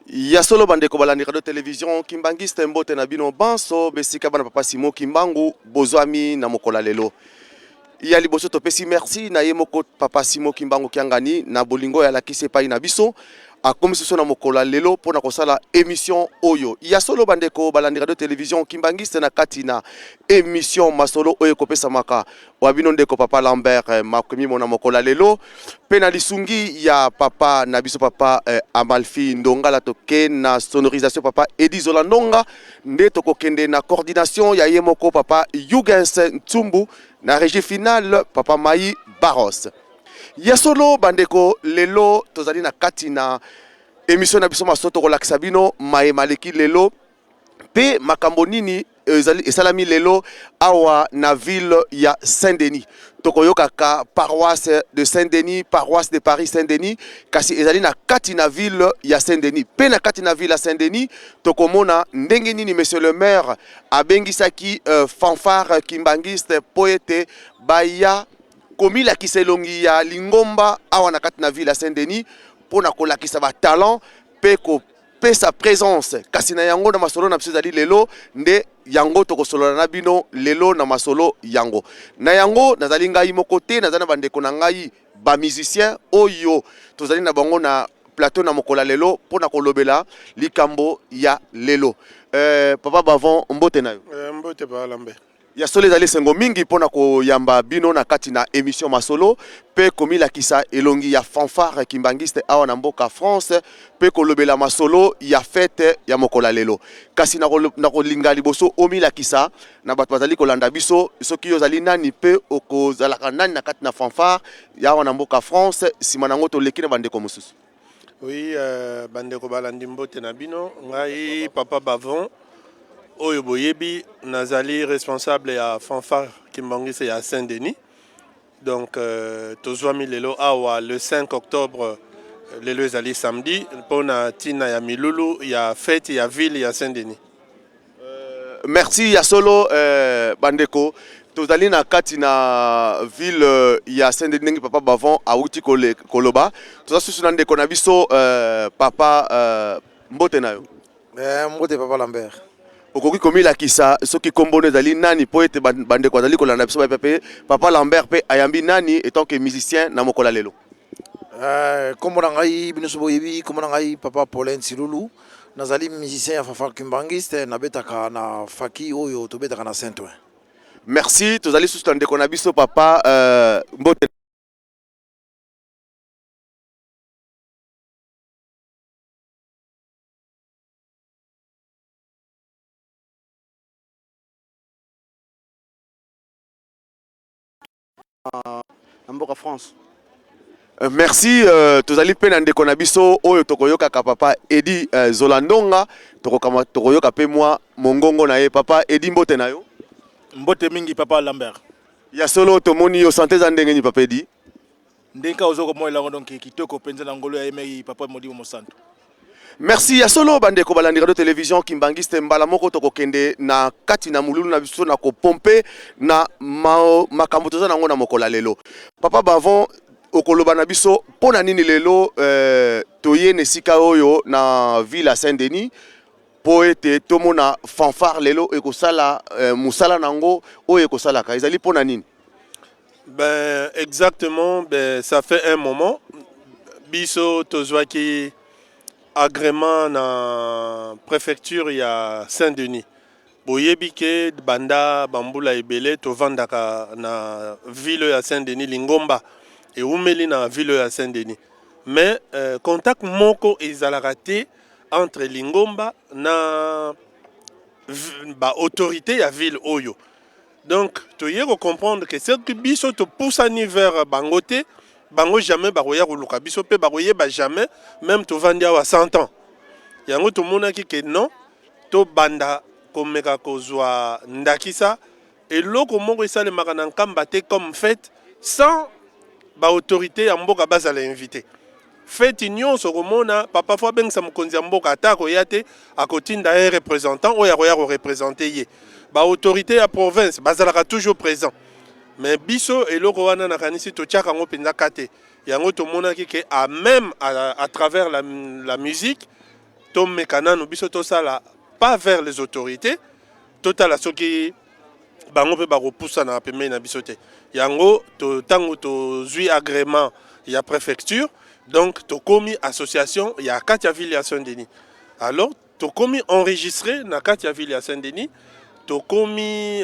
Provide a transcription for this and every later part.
Ya solo bandeko balandi radio television Kimbanguiste, mbote na bino banso besika bana papa Simon Kimbangu bozwami na mokolo ya lelo. Ya liboso topesi merci na ye moko papa Simon Kimbangu Kiangani na bolingo ya lakisi epai na biso akomisi biso na mokolo ya lelo mpo na kosala emission oyo. Ya solo bandeko balandi radio television Kimbanguiste, na kati na emission masolo oyo ekopesamaka wa bino ndeko papa Lambert Makwemimo na mokolo ya lelo, mpe na lisungi ya papa na biso papa Amalfi Ndongala, toke na sonorisation papa Edi Zola Ndonga, nde tokokende na coordination ya ye moko papa Yugens Ntsumbu, na régie finale papa Mai Barros. Ya solo bandeko, lelo tozali na kati na emission na biso maso, tokolakisa bino maye maleki lelo mpe makambo nini ezali esalami lelo awa na ville ya Saint-Denis. Tokoyokaka paroisse de Saint-Denis, paroisse de Paris Saint-Denis, kasi ezali na kati na ville ya Saint-Denis. Mpe na kati na ville ya Saint-Denis tokomona ndenge nini monsieur le maire abengisaki fanfare kimbanguiste mpo ete baya komilakisa elongi ya lingomba awa na kati na ville ya Saint-Denis mpo na kolakisa ba talent mpe kopesa présence. Kasi na yango na masolo na biso ezali lelo nde yango tokosolola na bino lelo na masolo yango. Na yango nazali ngai moko te, nazali na bandeko na ngai ba musicien oyo tozali na bango na plateau na mokolo ya lelo mpo na kolobela likambo ya lelo. Papa Bavon, mbote na yo. Mbote papa Lambert. Ya solo ezali esengo mingi mpona koyamba bino na kati na émission masolo mpe komilakisa elongi ya fanfare kimbanguiste awa na mboka France mpe kolobela masolo ya fête ya mokolo ya lelo. Kasi na kolinga liboso omilakisa na bato bazali kolanda biso, soki ozali nani mpe okozalaka nani na kati na fanfare ya awa na mboka France. Nsima nango toleki na bandeko mosusu. Oui, bandeko balandi, mbote na bino. Ngai papa Bavon oyo boyebi, nazali responsable ya fanfare kimbanguiste ya Saint-Denis. Donc tozwami lelo awa le 5 octobre, lelo ezali samedi, mpona ntina ya milulu ya fête ya ville ya Saint-Denis. Merci. Ya solo bandeko, tozali na kati na ville ya Saint-Denis ndenge papa Bavon awuti koloba. Toza susu na ndeko na biso papa mbote na yo. Mbote papa Lambert. Okoki komilakisa soki nkombo ezali nani mpo ete bandeko bazali kolanda biso bayebi mpe papa Lambert mpe ayambi nani etant que musicien na mokolo ya lelo. Nkombo na ngai, bino so boyebi nkombo na ngai papa Paulin Silulu, nazali musicien ya fanfare kimbanguiste, nabetaka na faki oyo tobetaka na Saint-Ouen. Merci. Tozali susu na ndeko na biso papa mbote. Na mboka France. Merci. Tozali mpe na ndeko na biso oyo tokoyokaka papa Edi Zolandonga, tokoyoka mpe mwa mongongo na ye. Papa Edi, mbote na yo. Mbote mingi papa Lambert. Ya solo tomoni yo, santé eza ndenge nini papa Edi? Ndenge kaka oza komona yango, donc kitoko mpenza na ngolo ya yemei papa Molimo Mosantu. Merci. Ya solo bandeko balandi radio télévision kimbanguiste, mbala moko tokokende na kati na molulu na biso na kopompe na makambo toza nango na mokolo ya lelo. Papa Bavon, okoloba na biso mpo na nini lelo toye na esika oyo na ville ya Saint-Denis mpo ete tomona fanfare lelo ekosala mosala nango oyo ekosalaka, ezali mpo na nini? Ben, exactement, ben, ça fait un moment. Biso tozwaki agrément na préfecture ya Saint-Denis. Boyebi ke banda bambula ebele tovandaka na ville ya Saint-Denis, lingomba eumeli na ville ya Saint-Denis. Mais contact moko ezalaka te entre lingomba na ba autorité ya ville oyo. Donc toye comprendre que soki biso topusani vers bango te, bango jamais bakoya koluka biso mpe bakoyeba jamais, même tovandi awa 100 ans. Yango tomonaki ke non, tobanda komeka kozwa ndakisa eloko moko esalemaka na Nkamba te comme fête sans ba autorité ya mboka bazala invité. Fête nyonso komona papa fo abengisa mokonzi ya mboka, ata akoya te, akotinda un représentant oyo akoya koreprésente ye. Ba autorité ya province bazalaka toujours présent, mais biso eloko wana nakanisi totiaka yango mpenza ka te. Yango tomonaki ke à même à travers la musique. Tomeka nanu biso tosala pas vers les autorités, totala soki bango mpe bakopusana pembeni na biso te. Yango ntango tozwi agrément ya préfecture, donc tokomi association ya kati ya ville ya Saint-Denis. Alors tokomi enregistré na kati ya ville ya Saint-Denis, tokomi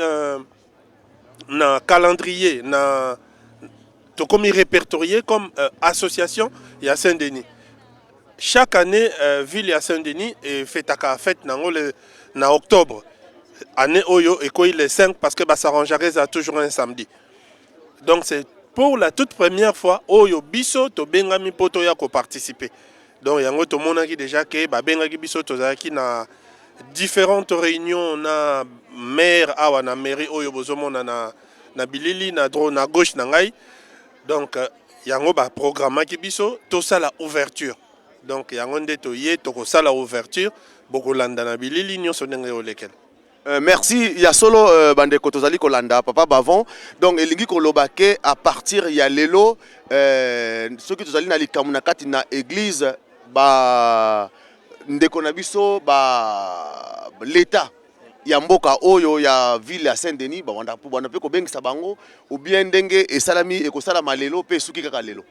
na calendrier na tokomi répertorié comme association ya Saint-Denis. Chaque année, ville ya Saint-Denis efetaka fête nango na octobre. Année oyo ekoyi le 5 parce que basarrangeaka eza toujours un samedi. Donc c'est pour la toute première fois oyo biso tobengami mpo toya koparticiper. Donc yango tomonaki déjà ke babengaki biso, tozalaki na différentes réunions na maire awa na mairie oyo bozomona na bilili na droite, na gauche na ngai. Donc yango baprogrammaki biso tosala ouverture. Donc yango nde toye tokosala ouverture, bokolanda na bilili nyonso ndenge olekela. Merci ya solo, bandeko tozali kolanda papa Bavon. Donc elingi koloba ke à partir ya lelo, soki tozali na likambo na kati na église, ba ndeko na biso ba l'état ya mboka oyo ya ville ya Saint-Denis bawanda banda mpe kobengisa bango, ou bien ndenge esalami ekosalama lelo mpe esuki kaka lelo?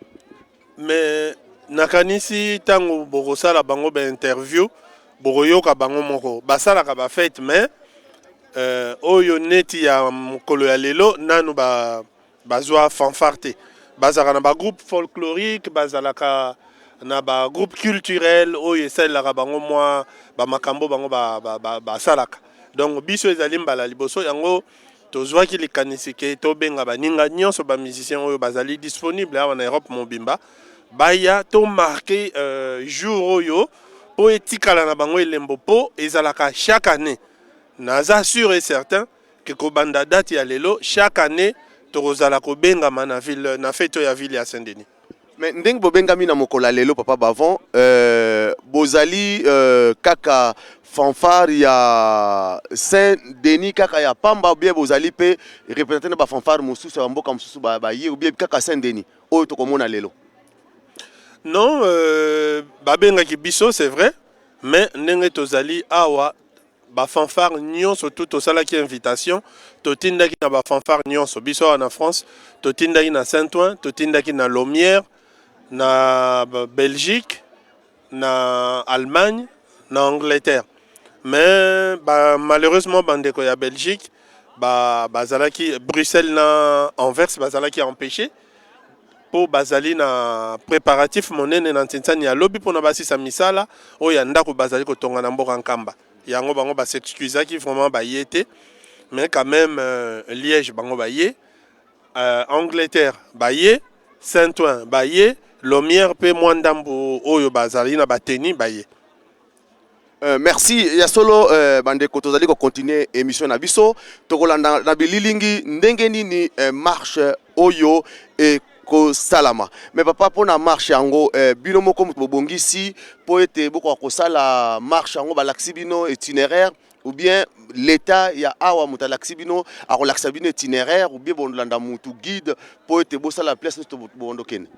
Mais nakanisi ntango bokosala bango bainterview, bokoyoka bango moko basalaka bafête. Mais oyo neti ya mokolo ya lelo, nanu bazwa fanfare te. Bazalaka na bagroupe folklorique, bazalaka na bagroupe culturel oyo esalelaka bango mwa bamakambo bango basalaka. Donc biso ezali mbala liboso, yango tozwaki likanisi ke tobenga baninga nyonso, bamusicien oyo bazali disponible awa na Europe mobimba, baya tomarquer jour oyo mpo etikala na bango elembo, mpo ezalaka chaque année. Naza sûr et certain ke kobanda date ya lelo, chaque année tokozala kobengama na ville, na fête oyo ya ville ya Saint-Denis. Mais ndenge bobengami na mokolo ya lelo, papa Bavon, bozali kaka fanfare ya Saint Denis kaka ya pamba, ou bien bozali mpe représente na bafanfare mosusu ya bamboka mosusu baye, ou bien kaka Saint Denis oyo tokomona lelo? Non, babengaki biso, c'est vrai, mais ndenge tozali awa, bafanfare nyonso tu tosalaki invitation, totindaki na bafanfare nyonso. Biso awa na France totindaki na Saint-Ouen, totindaki na Lomière, na Belgique, na Allemagne, na Angleterre. Mais malheureusement bandeko ya Belgique bazalaki Bruxelles na Anvers, bazalaki empêché mpo bazali na préparatif monene na ntintsani ya lobi mpona basisa misala oyo ya ndako bazali kotonga na mboka Nkamba. Yango bango bas'excusaki vraiment, baye te. Mais quand même, Liège bango baye, Angleterre baye, Saint-Ouen baye, Lomière mpe mwa ndambo oyo bazali na bateni baye. Merci ya solo, bandeko tozali kocontinue émission na biso. Tokolanda na bililingi ndenge nini marche oyo ekosalama. Mais papa, mpona marche yango, bino moko moto bobongisi mpo ete bokoka kosala marche yango, balakisi bino itinéraire, ou bien l'état ya awa moto alakisi bino, akolakisa bino itinéraire, ou bien bolanda mutu guide mpo ete bosala place nyonso bondokende?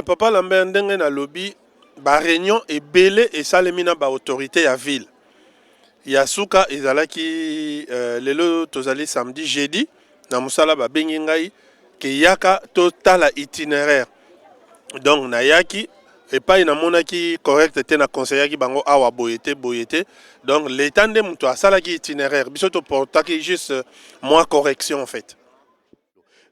Papa Lambert, ndenge nalobi, baréunion ebele esalemi na baautorité ya ville. Ya suka ezalaki lelo tozali samedi, jeudi na mosala babengi ngai ke yaka totala itinéraire. Donc nayaki epai, namonaki correct te, na conseillaki bango awa boye te, boye te. Donc l'état nde moto asalaki itinéraire, biso toportaki juste mwa correction en fait.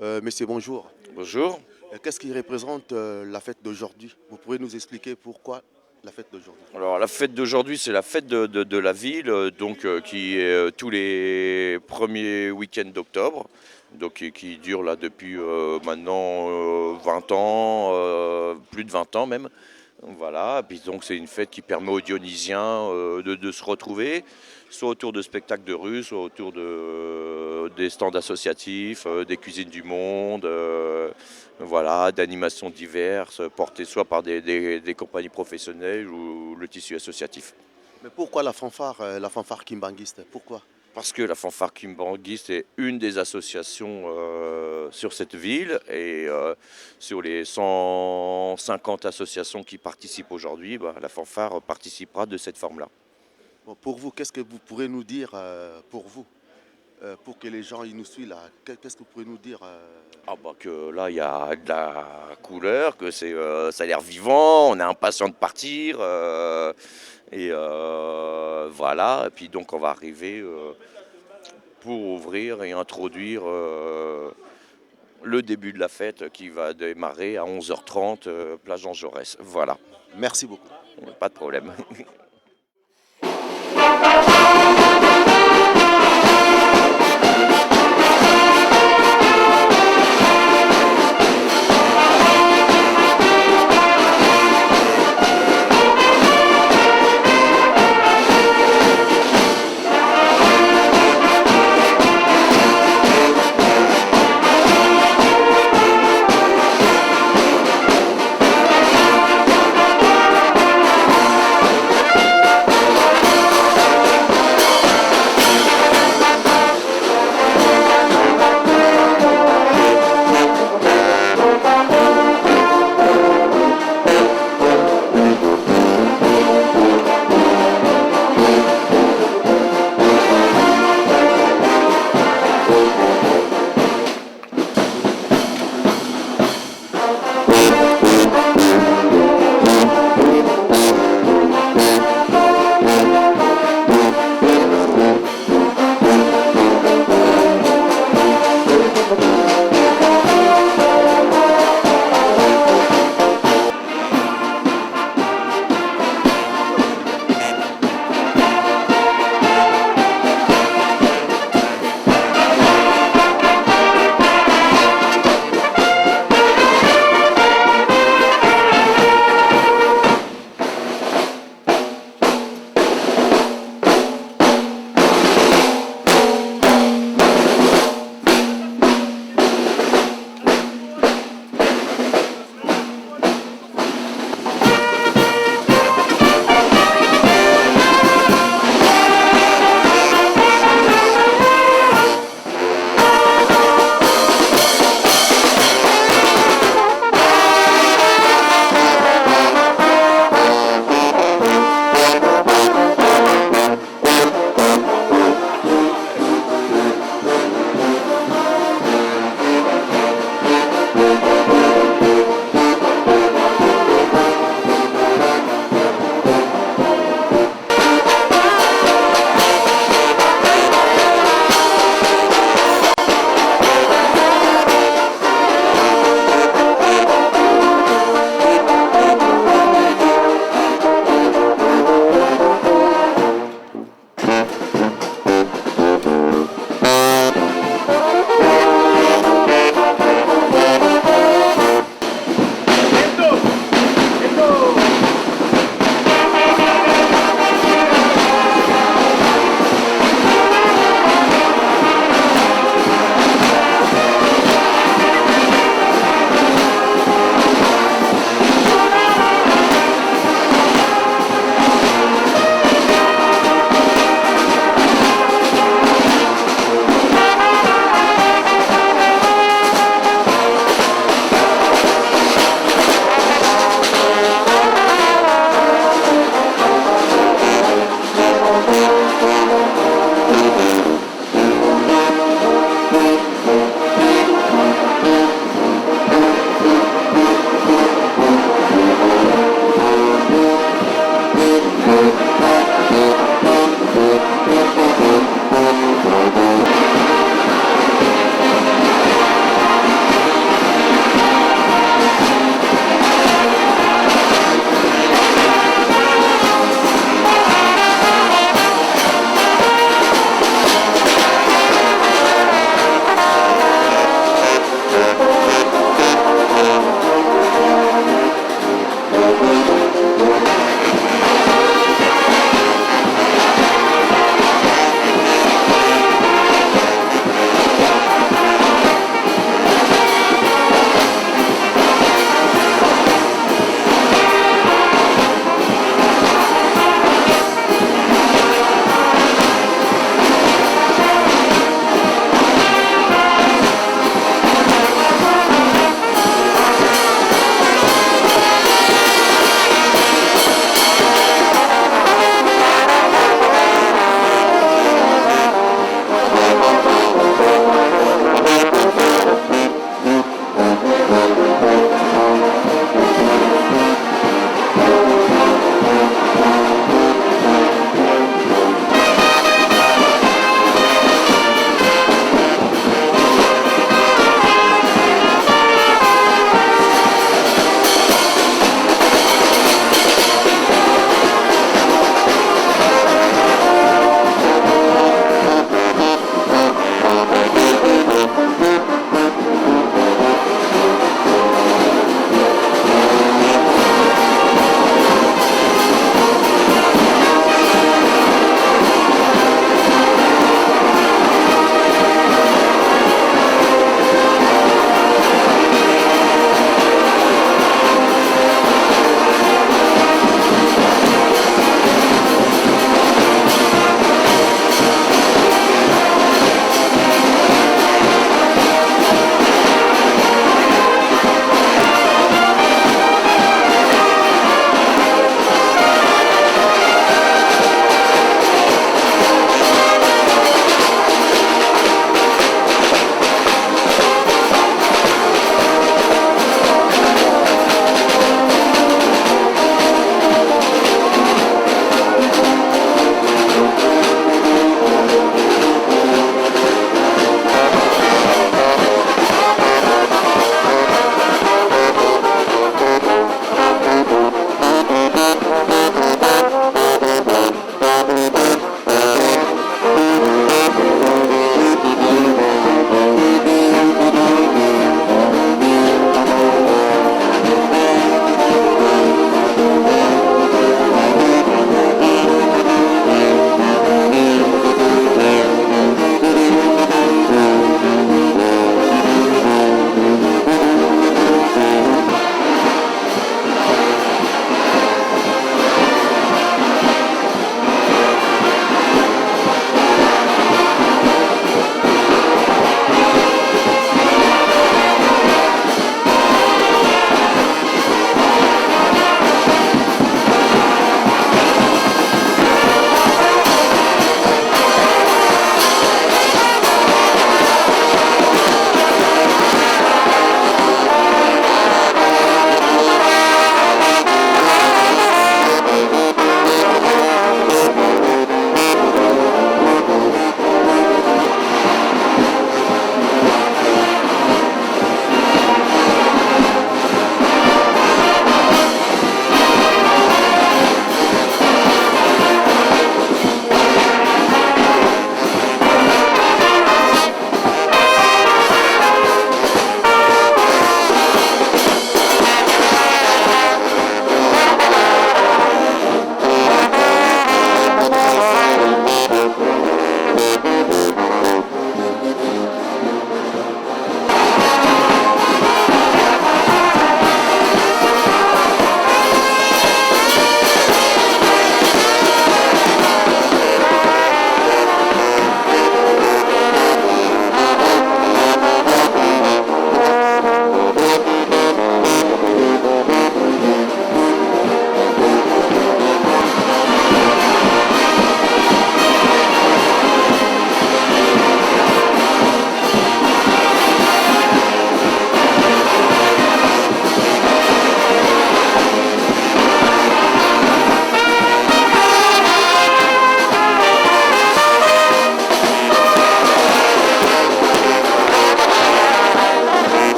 Monsieur, bonjour. Bonjour. Qu'est-ce qui représente la fête d'aujourd'hui? Vous pourriez nous expliquer pourquoi la fête d'aujourd'hui? Alors la fête d'aujourd'hui, c'est la fête de la ville, donc qui est tous les premiers week-ends d'octobre, donc qui dure là depuis maintenant 20 ans, plus de 20 ans même. Voilà, puis donc c'est une fête qui permet aux Dionysiens de se retrouver, soit autour de spectacles de rue, soit autour des stands associatifs, des cuisines du monde, voilà, d'animations diverses, portées soit par des compagnies professionnelles ou le tissu associatif. Mais pourquoi la fanfare kimbanguiste? Pourquoi? Parce que la fanfare kimbanguiste est une des associations sur cette ville et sur les 150 associations qui participent aujourd'hui, bah, la fanfare participera de cette forme-là. Bon, pour vous, qu'est-ce que vous pourrez nous dire pour vous, pour que les gens ils nous suivent là? Qu'est-ce que vous pouvez nous dire? Ah bah que là il y a de la couleur, que c'est ça a l'air vivant, on est impatient de partir et voilà. Et puis donc on va arriver pour ouvrir et introduire le début de la fête qui va démarrer à 11h30 place Jean Jaurès. Voilà. Merci beaucoup. Pas de problème.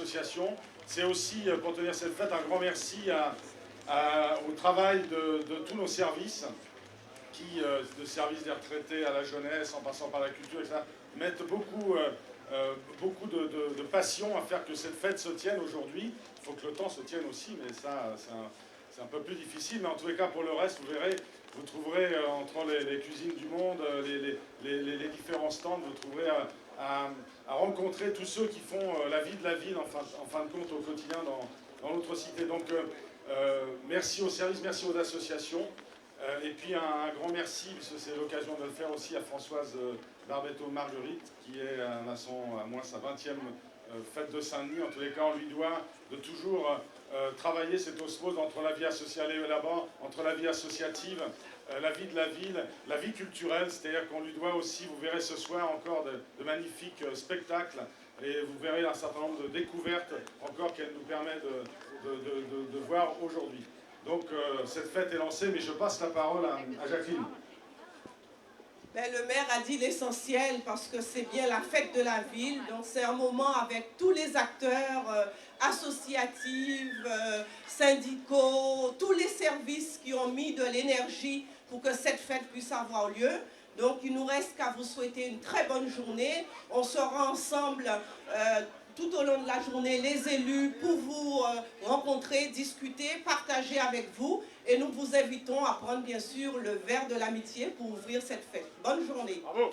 associations. C'est aussi, pour tenir cette fête, un grand merci au travail de tous nos services, qui, de service des retraités à la jeunesse, en passant par la culture, etc., mettent beaucoup, beaucoup de passion à faire que cette fête se tienne aujourd'hui. Il faut que le temps se tienne aussi, mais ça, c'est un peu plus difficile. Mais en tous les cas, pour le reste, vous verrez, vous trouverez entre les cuisines du monde, les différents stands, vous trouverez à rencontrer tous ceux qui font la vie de la ville, en fin de compte, au quotidien dans notre cité. Donc, merci aux services, merci aux associations. Et puis un grand merci, puisque c'est l'occasion de le faire aussi, à Françoise Barbetto-Marguerite, qui est à moins sa 20e fête de Saint-Denis. En tous les cas, on lui doit de toujours travailler cette osmose entre la vie associée là-bas, entre la vie associative, la vie de la ville, la vie culturelle. C'est-à-dire qu'on lui doit aussi, vous verrez ce soir encore de magnifiques spectacles, et vous verrez un certain nombre de découvertes encore qu'elle nous permet de voir aujourd'hui. Donc cette fête est lancée, mais je passe la parole à Jacqueline. Ben, le maire a dit l'essentiel parce que c'est bien la fête de la ville. Donc c'est un moment avec tous les acteurs associatifs, syndicaux, tous les services qui ont mis de l'énergie pour que cette fête puisse avoir lieu. Donc il nous reste qu'à vous souhaiter une très bonne journée. On sera ensemble tout au long de la journée, les élus, pour vous rencontrer, discuter, partager avec vous. Et nous vous invitons à prendre bien sûr le verre de l'amitié pour ouvrir cette fête. Bonne journée. Bravo.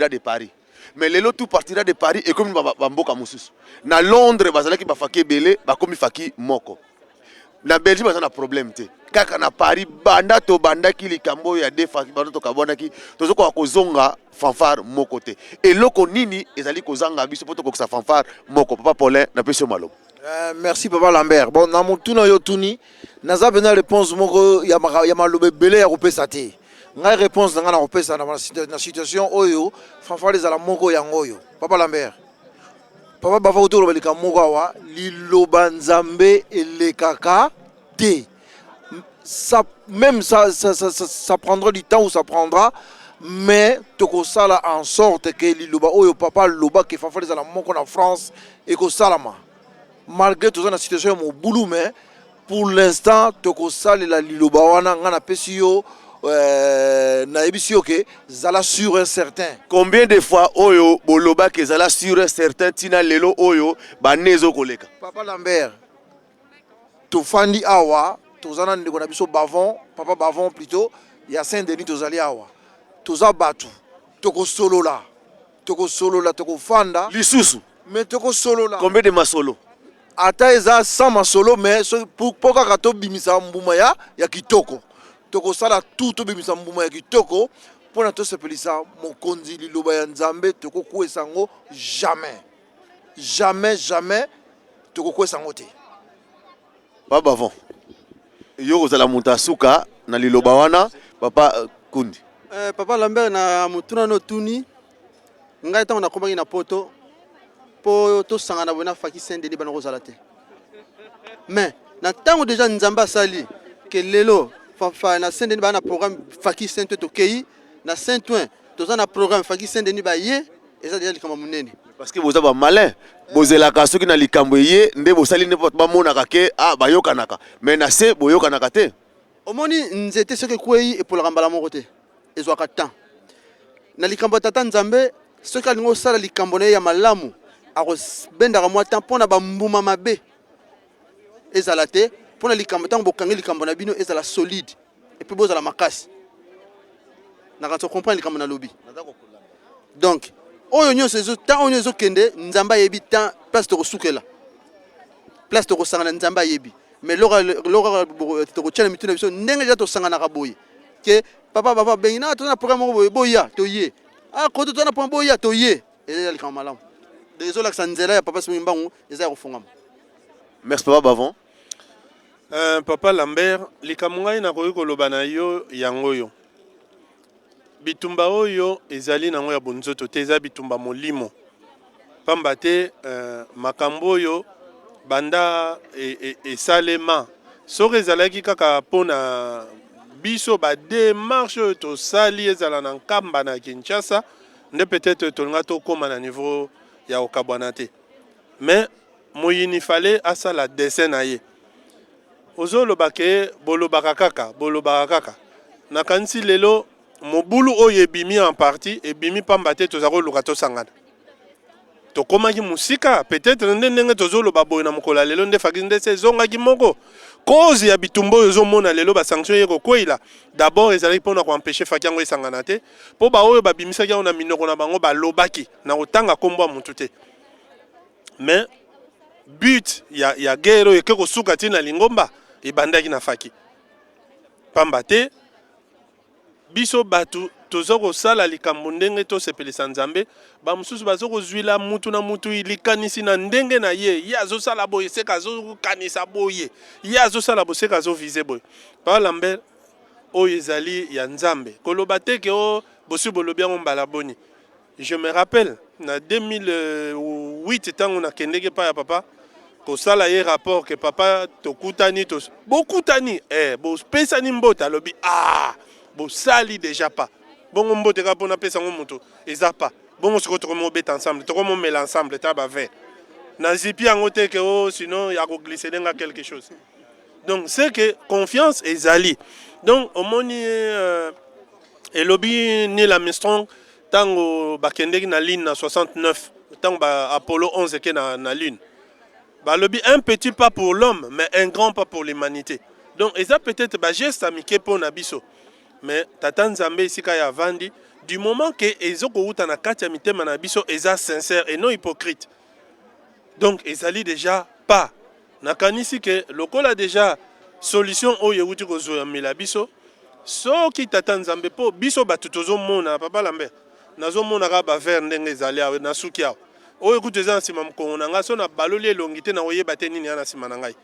partira de Paris. Mais lelo tout partira de Paris ekomi ba mboka mosusu. Na Londres bazalaki ba faki ebele, bakomi faki moko. Na Belgique baza na problème te. Kaka na Paris banda tobandaki likambo oyo ya deux faki, banda tokabwanaki, tozokoka kozonga fanfare moko te. Eloko nini ezali kozanga biso mpo tokokisa fanfare moko? Papa Paulin, napesi yo maloba. Merci papa Lambert. Bon, na motuna yo tuni, naza mpenza réponse moko ya, ya maloba ebele ya kopesa te. Ngai réponse na ngai na kopesa na situation oyo fanfare ezala moko yango oyo. Papa Lambert, papa Bava kotoloba likambo moko awa, liloba Nzambe elekaka te. Ça, même ça prendra du temps ou ça prendra, mais tokosala en sorte que liloba oyo papa aloba ke fanfare ezala moko na France ekosalama. Malgré toza na situation ya mobulu, mais pour l'instant tokosalela liloba wana. Ngai napesi yo, nayebisi yo ke zala sûr et certain. Combien de fois oyo bolobaki ezala sûr et certain ntina lelo oyo bane ezokoleka? Papa Lambert, tofandi awa, toza na ndeko na biso Bavon, papa Bavon plutôt, ya Saint Denis. Tozali awa, toza bato, tokosolola, tokosolola, tokofanda. Lisusu? Mais tokosolola. Combien de masolo? Ata eza sans masolo, mais mpo kaka tobimisa mbuma ya kitoko. Tokosala tout tobimisa mbuma ya kitoko mpona tosepelisa mokonzi. Liloba ya Nzambe tokokwesa yango jamais, jamais, jamais, tokokwesa yango te. Papa Bavon, yo kozala moto asuka na liloba wana. Papa Kundi. Papa Lambert, na motuna no tuni ngai, ntango nakomaki na Poto mpo tosangana boye na faki Saint Denis, bana kozala te. Mais na ntango déjà Nzambe asali ke lelo na Saint Denis baa na programme faki Saint Ouen, tokei na Saint Ouen, toza na programme faki Saint Denis baye, eza déjà likambo monene. Parce que boza bamalin, bozelaka soki na likambo eye nde bosali nde bato bamonaka ke ah, bayokanaka, mais na se boyokanaka te. Omoni, nzete soki ekwei epolaka mbala moko te, ezwaka temps. Na likambo ya tata Nzambe, soki alingi osala likambo na ye ya malamu, akobendaka mwa temps mpo na bambuma mabe ezala te, mpo na likambo ntango bokangi likambo na bino ezala solide et puis bozala makasi. Nakanisa comprendre likambo nalobi. Donc oyo nyonso ezo temps oyo nyonso ezokende, Nzambe ayebi temps, place tokosukela, place tokosangana, Nzambe ayebi. Mais loka tokotia na mitu na biso ndenge deja tosanganaka boye ke papa papa bengi na toza na programme moko boye, boya toye, ah koto toza na programme, boya toye, eza likambo malamu. Donc ezolakisa nzela ya papa Simon Mbangu eza ya kofungama. Merci, papa Bavon. Papa Lambert, likambo ngai nakoki koloba na yo yango oyo: bitumba oyo ezali nango ya bonzoto te, eza bitumba molimo, pamba te makambo oyo banda esalema, soki ezalaki kaka mpona biso, badémarche oyo tosali ezala na Nkamba, na Kinshasa nde peut-être tolinga tokóma na niveau ya kokabwana te. Mais moyini fale asala dessin na ye. Ozoloba ke bolobaka kaka, bolobaka kaka. Nakanisi lelo mobulu oyo ebimi, en partie ebimi pamba te toza koluka tosangana. Tokomaki mosika peut-être nde ndenge tozoloba boye na mokolo ya lelo nde faki nde se ezongaki moko. Cause ya bitumba oyo ozomona lelo, basanction ye kokweyila, d'abord ezalaki mpona koempêcher faki yango esangana te, mpo baoyo babimisaki yango na minoko na bango balobaki na kotanga nkombo ya motu te. Mais but ya guerre oyo eke kosuka ntina lingomba ebandaki na faki, pamba te biso bato toza kosala likambo ndenge tosepelisa Nzambe. Bamosusu baza kozwila mutu na mutu likanisi na ndenge na ye. Ye azosala boye, seka azokanisa boye, ye azosala boye, seka azoviser boye. Papa Lambert, oyo ezali ya Nzambe. Koloba te ke o bosi bolobi yango mbala boni. Je me rappelle na 2008, ntango nakendeki epai ya papa kosala ye rapport ke papa tokutani, bokutani, bopesani mbote, alobi: "Ah, bosali déjà pas bongo mbote kaka mpona apesa yango moto, eza pas bongo. Sikoyo tokomi obeta ensemble, tokomi omela ensemble, ta baverre nazipi yango te ke o sinon ya koglisser nga quelque chose." Donc c'est que confiance ezali. Donc omoni, elobi Neil Armstrong ntango bakendeki na lune na 69, ntango ba Apollo 11 eke na lune, balobi: "Un petit pas pour l'homme, mais un grand pas pour l'humanité." Donc eza peut-être bageste ya mike mpo na biso, mais tata Nzambe esika ya avandi. Du moment que ezo kowuta na kati ya mitema na biso eza sincère et non hypocrite. Donc ezali dejà pas. Nakanisi que lokola dejà solution oyo ewuti kozuamela biso, soki Tata Nzambe, po biso batu tozo mona, papa Lambert, nazo mona kaka ba verre ndenge ezali awa na suki awa. Oyo kutu eza na sima mokongo na ngai, soki na baloli elongi te nakoyeba te nini eza na sima na ngai.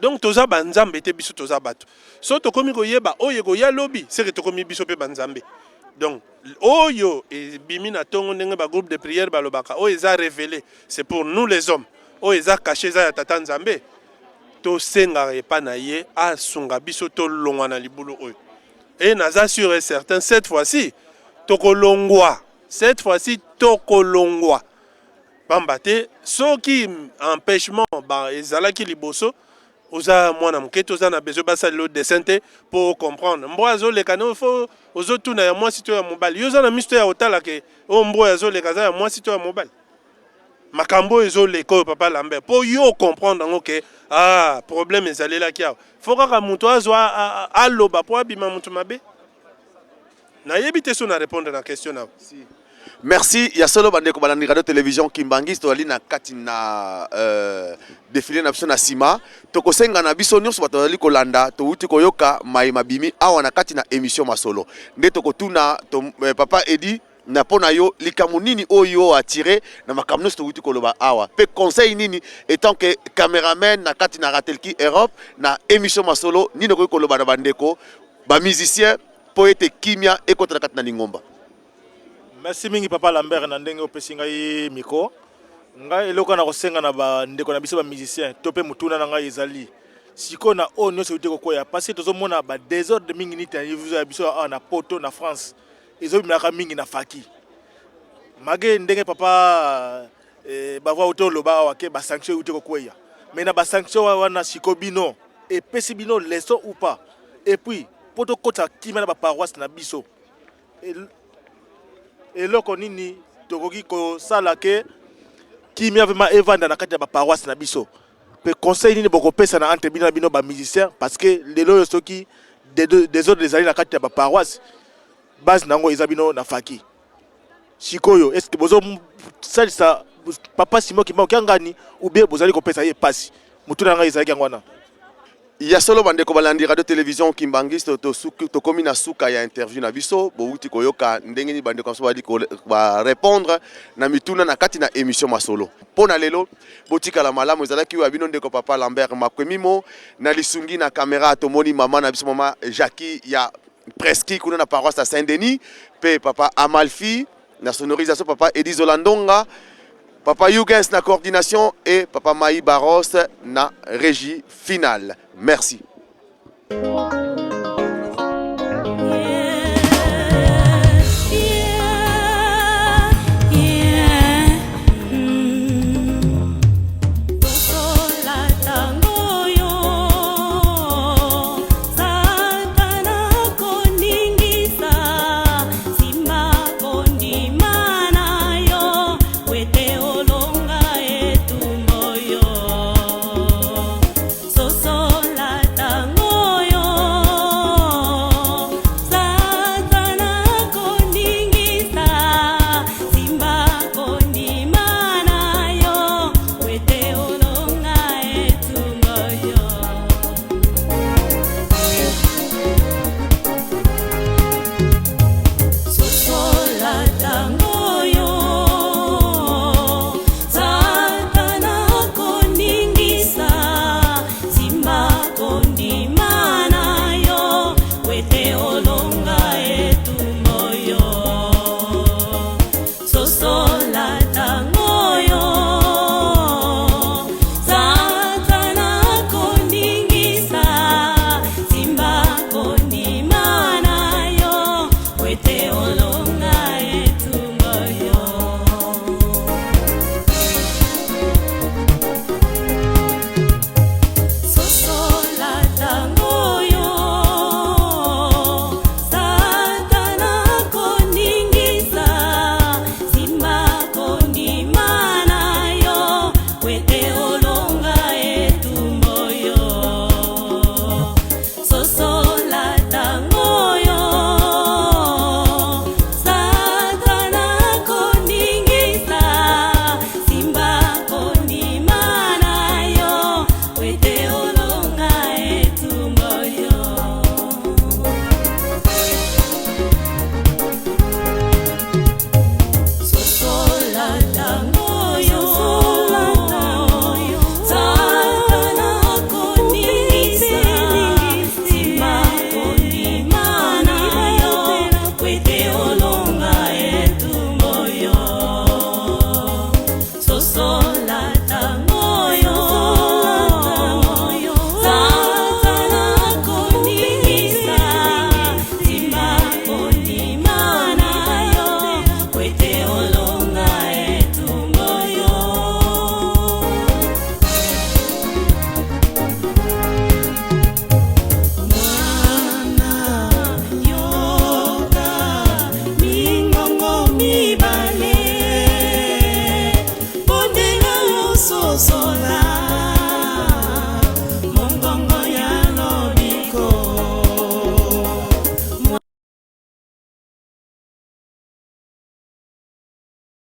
Donc toza ba nzambe te, biso toza batu. Soki tokomi koyeba oyo ekoya lobi, c'est que tokomi biso pe ba nzambe. Donc oyo ebimi na tongo ndenge ba groupe de prière balobaka, oyo eza revele, c'est pour nous les hommes. Oyo eza cache eza ya tata Nzambe. Tosengaka epa na ye asunga biso tolongwa na libulu oyo. Et naza sur et certain cette fois-ci tokolongwa, cette fois-ci tokolongwa. Pamba te soki empechement ba ezalaki liboso oza mwana moke te oza na besoin basalela yo dessin te po o comprendre mbwa azoleka no fo ozotuna ya mwasi to ya mobali yo oza na miso te ya kotala ke oyo mbwa oyo azoleka aza ya mwasi to ya mobali makambo oyo ezoleka oyo papa Lambert po yo o comprendre yango ke ah problème ezalelaki awa fo kaka moto azwa aloba po abima moto mabe. Nayebi te soki na repondre na question na yo. Merci ya solo bandeko balandi radio television Kimbanguiste tozali na kati na euh, defile na biso na sima tokosenga na biso nyonso bato bazali kolanda towuti koyoka maye mabimi awa na kati na emission masolo nde tokotuna to, eh, papa Edi na mpo na yo likambo nini oyo atire na makambo nyonso towuti koloba awa mpe conseil nini etant que cameraman na kati na Ratelki Europe na emission masolo nini okoki koloba na bandeko ba musiciens mpo ete kimia ekota na kati na lingomba. Merci mingi papa Lambert na ndenge opesi ngai micro. Ngai eloko na kosenga na ba ndeko na biso ba musiciens to pe motuna na ngai ezali sikoyo na oyo nyonso euti kokwea parce que tozomona ba desordre mingi niti na niveau ya biso awa na poto na France ezobimelaka mingi na faki mage ndenge papa eh, bavwa uti oloba awa ke ba sanction euti kokweya mais na ba sanction wana sikoyo bino epesi bino leçon ou pas et puis mpo tokotisa kimia na ba paroisse na biso eloko nini tokoki kosala ke kimia vraiment evanda na kati ya ba paroisse na biso mpe conseil nini bokopesa na entre bino na bino ba musiciens parce que lelo oyo soki desordre ezali na kati ya ba paroisse base na yango eza bino na faki sikoyo est ce que bozosalisa papa Simon Kimbangu Kiangani ou bien bozali kopesa ye pasi motuna na ngai ezalaki yango wana. Ya solo bandeko balandi radio television Kimbanguiste tosuki tokomi na suka ya interview na biso bowuti koyoka ndenge nini bandeko na biso bazali ba répondre na mituna na kati na emission masolo mpo na lelo botikala malamu ezalaki oyo ya bino ndeko papa Lambert Makwemimo na lisungi na kamera tomoni mama na biso mama Jackie ya Preski kuna na paroisse ya Saint-Denis pe papa Amalfi na sonorisation papa Edi Zolandonga papa Hugens na coordination et papa Maï Barros na régie finale. Merci.